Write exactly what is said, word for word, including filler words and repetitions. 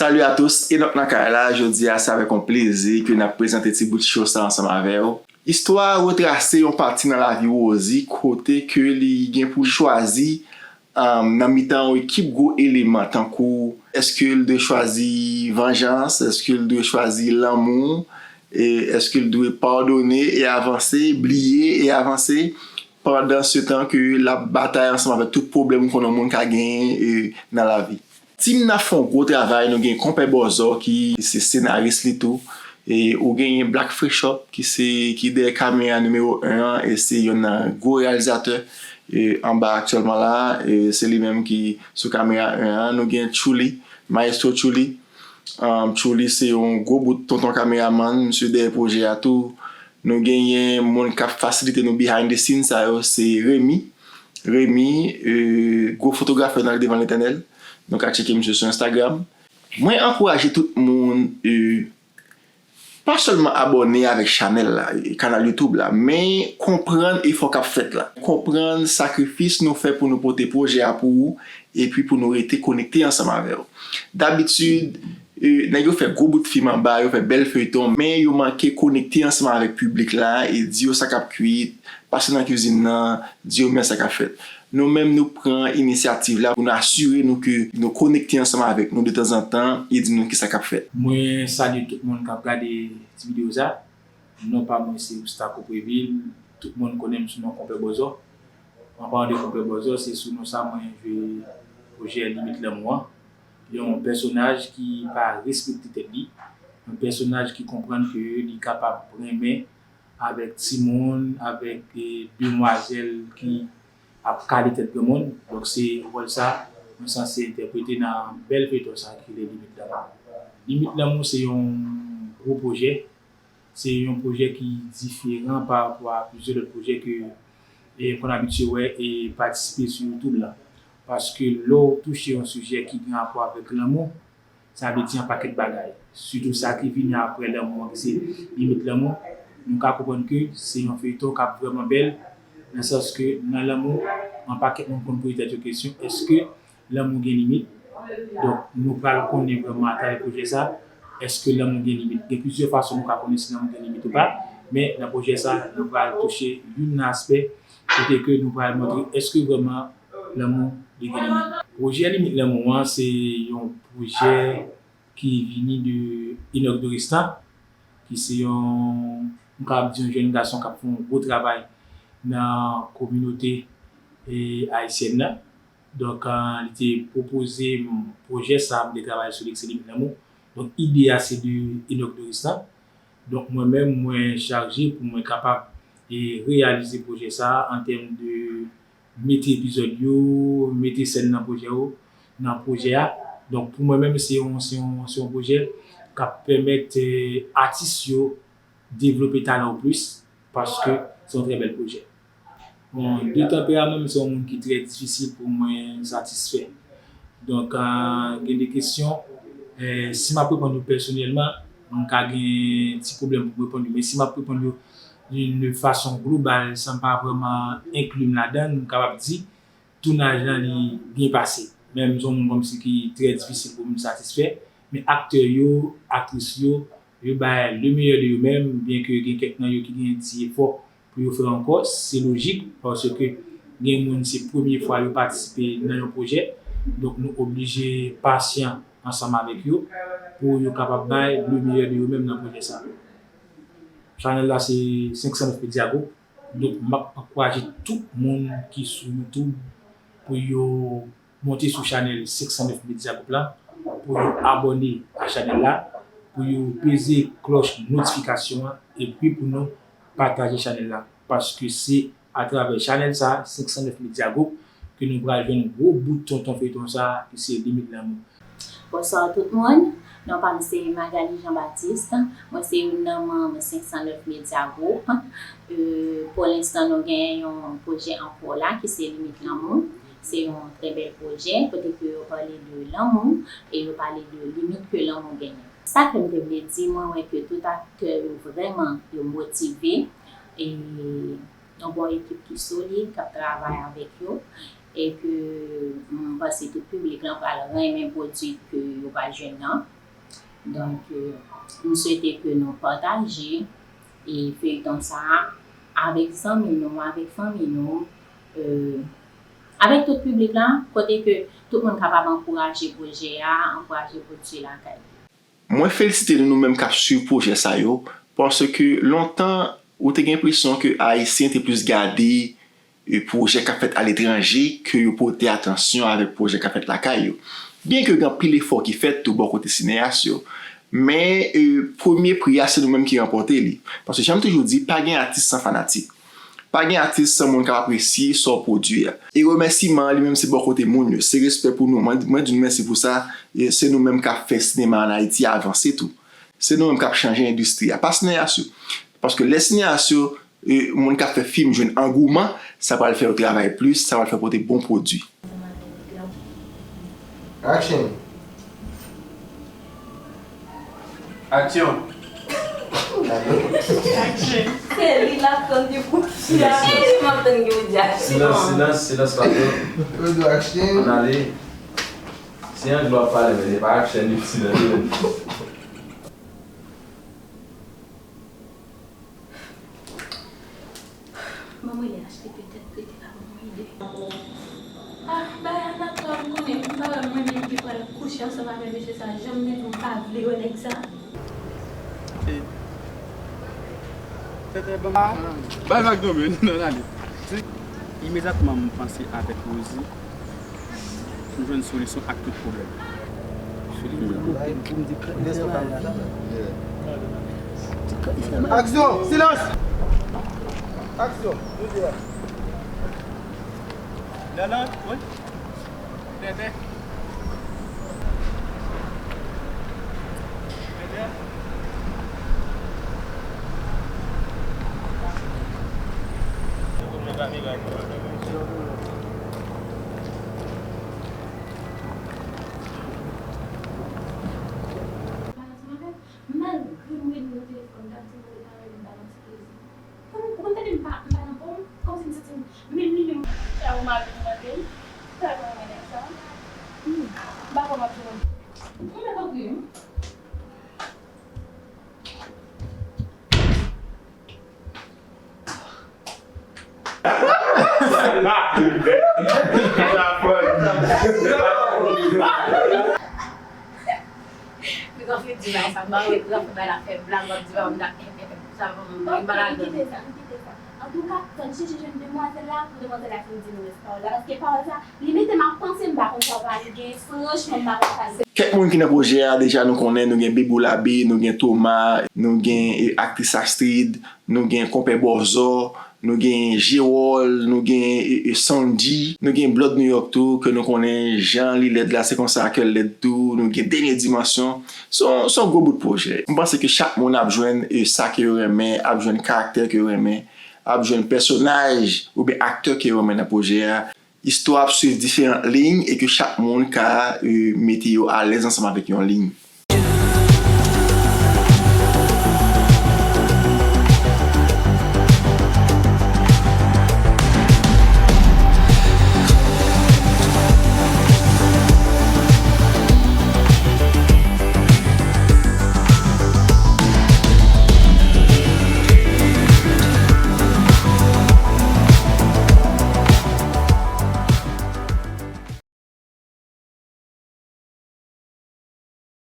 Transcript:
Salut à tous, Enock nan kay la. Jodi a, se avèk yon plezi ke n ap prezante ti bout show sa ansanm avè w. Istwa a retrase yon pati nan lavi Rosie kote ke li gen pou l chwazi, um, nan mitan yon ekip gwo eleman, tankou èske l dwe chwazi vanjans, èske l dwe chwazi lanmou, e èske l dwe padone e avanse, bliye e avanse, pandan se tan ke l ap batay ansanm avèk tout pwoblèm ou konnen yon moun ka genyen, e, nan lavi. Team nan fè yon gwo travay, nou gen Konpè Bòzò ki se senaris li tou, e ou genyen Black Fresh Up ki se, ki dèyè kamera nimewo en an, e se yonn nan gwo reyalizatè, e, anba aktyèlman la, e se li menm ki sou kamera en an. Nou gen Tchouli, Maestro Tchouli. Um, Tchouli se yon gwo bout tonton kameramann, misye dèyè pwojè a tou. Nou genyen moun k ap fasilite nou behind the scene sa yo, se Remy. Remy, e, gwo fotografè nan devan Letènèl. Nou ka tcheke misye sou Instagram. Mwen ankouraje tout moun, e, pa sèlman abòne avèk chanèl la, e, kanal YouTube la, men konprann efò k ap fèt la. Konprann sakrifis nou fè pou nou pote pwojè a pou ou, epi pou nou rete konekte ansanm avè w. Dabitid, e, nèg yo fè gwo bout fim anba, yo fè bèl feyton, men yo manke konekte ansanm avèk piblik la e di yo sa k ap kwit, pase nan kizin nan, di yo men sa k ap fèt. Nou menm, nou pran inisyativ la pou nou asire nou ke nou konekte ansanm avèk nou detanzantan e di nou kisa k ap fèt. Mwen salye tout moun k ap gade ti videyo sa. Non pa mwen se Oustako Prévil, tout moun konnen m sou non Konpè Bòzò. An palan de Konpè Bòzò, se sou non sa mwen jwe pwojè Limit Lanmou an. Yon pèsonaj ki pa respekte tèt li, yon pèsonaj ki konprann ke li kapab renmen avèk timoun, avèk, e, demwazèl ki ap kale tèt granmoun. Donk, se wòl sa mwen sanse entèprete nan bèl feyton sa ki rele Limit Lanmou. Limit Lanmou se yon gwo pwojè. Se yon pwojè ki diferan pa rapò a plizyè lòt pwojè ke, e, m konn abitye wè e patisipe sou YouTube la. Paske lè w touche yon sijè ki gen rapò avèk lanmou, sa vle di yon pakèt bagay. Sitou sa ki vini apre lanmou an, ki se limit lanmou, nou ka konprann ke se yon feyton k ap vrèman bèl, nan sans ke nan lanmou, yon pakèt moun konn poze tèt yo kesyon, èske lanmou gen limit? Donk, nou pral konnen vrèman atravè pwojè sa, èske lanmou gen limit. Gen plizyè fason nou ka konnen si lanmou gen limit ou pa, men nan pwojè sa, nou pral touche youn nan aspè kote ke nou pral montre èske vrèman lanmou li gen limit. Pwojè Limit Lanmou an, se yon pwojè ki vini de Enock Doristan, ki se yon, m kapab di yon jèn gason k ap fè yon gwo travay nan kominote, e, ayisyèn nan. Donk, e, li te pwopoze m pwojè sa, m te travay sou li, ki se Limit Lanmou. Donk, ide a se de Enock Doristan. Donk, mwen menm, mwen chaje pou mwen kapab, e, reyalize pwojè sa a an tèm de mete epizòd yo, mete sèn nan pwojè yo, nan pwojè a. Donk, pou mwen menm, se yon, se yon, se yon pwojè k ap pèmèt, e, atis yo devlope talan yo plis, paske se yon trè bèl pwojè. Bon, de tanperaman m, se yon moun ki trè difisil pou mwen satisfè. Donk, e, gen de kesyon, e, si m ap reponn yo pèsonèlman, m ka gen ti pwoblèm pou m reponn yo. Men si m ap reponn yo de, de fason global, san m pa vrèman enkli m ladan l, m kapab di, tounaj lan li byen pase. Men m se yon moun kòmsi ki trè difisil pou m satisfè. Men aktè yo, aktris yo, yo bay le meilleur de yo menm, byenke gen kèk nan yo ki gen ti efò pou yo fè ankò. Se lojik, paske gen moun se premye fwa yo patisipe nan yon pwojè. Donk, nou oblije pasyan ansanm avèk yo pou yo kapab bay le meilleur de yo menm nan pwojè sa. Chanèl la se senk san nèf Media Group. Donk, m ap ankouraje tout moun ki sou YouTube pou yo monte sou chanèl senk san nèf Media Group la, pou yo abòne a chanèl la, pou yo peze klòch notifikasyon an, epi pou nou pataje chanèl la. Paske se atravè chanèl sa, senk san nèf Media Group, ke nou pral jwenn gwo bout tonton feyton sa, ki se Limit Lanmou. Bonswa tout moun. Non pa m se Magalie Jean Baptiste. Mwen se youn nan manm senk san nèf Media Group. E, pou lenstan, nou gen yon pwojè an kou la ki se Limit Lanmou. Se yon trè bèl pwojè kote ke yo pale de lanmou e yo pale de limit ke lanmou genyen. Sa ke m te vle di, mwen wè ke tout aktè yo vrèman yo motive e yon bon ekip ki solid k ap travay avèk yo e ke m panse tout piblik lan pral renmen pwodui ke yo pral jwenn nan. Donk, euh, m swete ke nou pataje e feyton sa a avèk zanmi nou, avèk fanmi nou, euh, avèk tout piblik la, kote ke tout moun kapab ankouraje pwojè a, ankouraje pwodui lakay li. Mwen felisite nou, nou menm k ap swiv pwojè sa yo, paske lontan, ou te gen enpresyon ke Ayisyen te plis gade e pwojè k ap fèt aletranje ke yo pote atansyon avèk pwojè k ap fèt lakay yo. Byenke gen anpil efò ki fèt tou bò kote sineyas yo, men, e, premye pri a, se nou menm ki ranpòte li. Paske jan m toujou di, pa gen atis san fanatik. Pa gen atis san moun k ap apresye sa w pwodui a. E remèsiman an li menm se bò kote moun yo. Se respè pou nou. Mwen, mwen di nou mèsi pou sa. E se nou menm k ap fè sinema ann Ayiti avanse tou. Se nou menm k ap chanje endistri a. Pa sineyas yo. Paske lè sineyas yo, e, moun k ap fè fim jwenn angouman, sa pral fè yo travay plis, sa pral fè pote bon pwodui. Action! Aksyon! Action! Se li l ap tann ki pou di a. Silans. E li m ap tann ki pou di aksyon. Silans, silans, silans, patwon. Rodo, action! Ann ale. Se Anglo ap pale, men se pa action li, silans li. Ban mwen li achte petèt, petèt ap ban mwen ide. Ah, bagay la twòp, m konnen m pa wè mwen menm ki pral kouche ansanm avèk mesye sa, jan m di nou m pa vle wè nèg sa. Tètè ban m. Bay vag non, men, non, ale. Imedyatman m panse avèk Rosie, m jwenn solisyon ak tout pwoblèm. Aksyon! Silans! Aksyon! Nou di la. Lalan, wi. Bèbè. Bèbè. Malgre m rele w nan telefòn, m t ap di w mwen pa renmen m ba w ti plezi. Ou konn, ou konn tande m pa, m pa nan fòm, kòmsi m santi m, menm li menm. Sa ou mari m mande m, sa l renmen nèg sa. Hmm, m pa kwè m ap jwenn. Mwen mèt antre wi. Li konn fin di bagay sa, m pa wè, li konn fè bagay la fè blag, w ap di bagay, m ta, sa, m pa ladan. Kite sa, kite sa. Antouka, fò n chèche jwenn demwazèl la, pou demwazèl la fin di nou rès pawòl la, paske pawòl sa, li mete m ap panse, m pa konn sa w pral gen, franchman, m pa konn sa l. Kèk moun ki nan pwojè a, deja nou konnen, nou gen Bebou Labe, nou gen Thomas, nou gen, e, aktris Astrid, nou gen Konpè Bòzò, nou gen Jewòl, nou gen, e, e, Sandy, nou gen Blood New York tou, ke nou konnen jan li lèd la, se konsa ke l lèd tou, nou gen Dènye Dimansyon. Se yon, se yon gwo bout pwojè. M panse ke chak moun ap jwenn, e, sa ke yo renmen, ap jwenn karaktè ke yo renmen, ap jwenn pèsonaj oubyen aktè ke yo renmen nan pwojè a. Istwa ap swiv diferan liy e ke chak moun ka, e, mete yo alèz ansanm avèk yon liy.